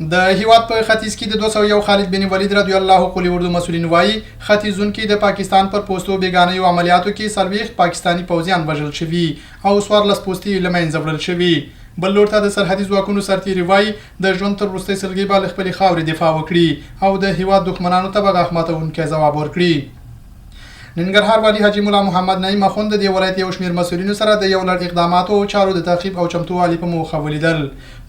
د هیواد په ختیځ کې د 201 خالد بن ولید رضی الله قول اردو مسولین وایي، ختیځ زون کې د پاکستان پر پوستو بیګانیو عملیاتو کې 40 پاکستاني پوځیان وژل شوي او 14 پوستې له منځه وړل شوي. بل لور ته د سرحدي ځواکونو سرتیري وایي، د ژوند تر وروستۍ سلګۍ به له خپلې خاورې دفاع وکړي او د هیواد دښمنانو ته به غاښ ماتوونکی ځواب ورکړي. ننګرهار والي حاجي ملا محمد نعیم اخوند د دې ولایت یو شمېر مسؤلینو سره د یو لړ اقداماتو او چارو د تعقیب او چمتووالي په موخه ولیدل.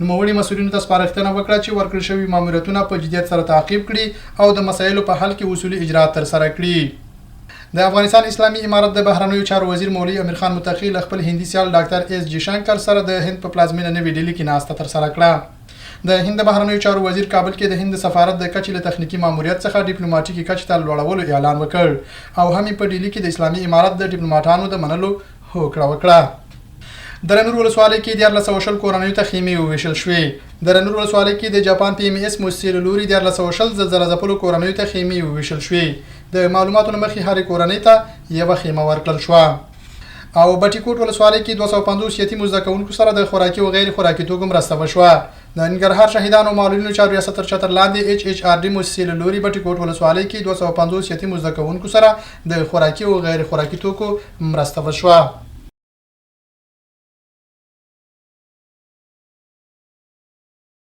نوموړي مسؤلینو ته سپارښتنه وکړه چې ورکړل شوي ماموریتونه په جدیت سره تعقیب کړي او د مسایلو په حل کې اصولي اجرات ترسره کړي. د افغانستان اسلامي امارت د بهرنیو چارو وزیر مولوي امیرخان متقي له خپل هندي سیال ډاکتر ایس جي شنکر سره د هند په پلازمېنه نوې ډیلي کې ناسته ترسره کړه. د هند د بهرنیو چارو وزیر کابل کې د هند د سفارت د کچې له تخنیکي ماموریت څخه ډیپلوماټیکې کچې ته لوړولو اعلان وکړ او هم یې په ډیلي کې د اسلامي امارت د ډیپلوماټانو د منلو هوکړه وکړه. دره نور ولسوالۍ کې 1320 کورنیو ته خیمې وویشل شوې. دره نور ولسوالۍ کې د جاپان پي ایم ایس موسسې له لوري 1320 زلزله ځپلو کورنیو ته خیمې وویشل شوې. د معلوماتو له مخې هرې کورنۍ ته یوه خیمه ورکړل شوه. او بټي کوټ ولسوالۍ کې 250 یتیمو زده کوونکو سره د خوراکي او غیر خوراکي توکو مرسته وشوه. د ننګرهار شهیدانو او معلولینو چارو ریاست تر چتر لاندې ایچ ایچ آر ډي موسسې له لوري بټي کوټ ولسوالۍ کې 250 یتیمو زده کوونکو سره د خوراکي او غیر خوراکي توکو مرسته وشوه.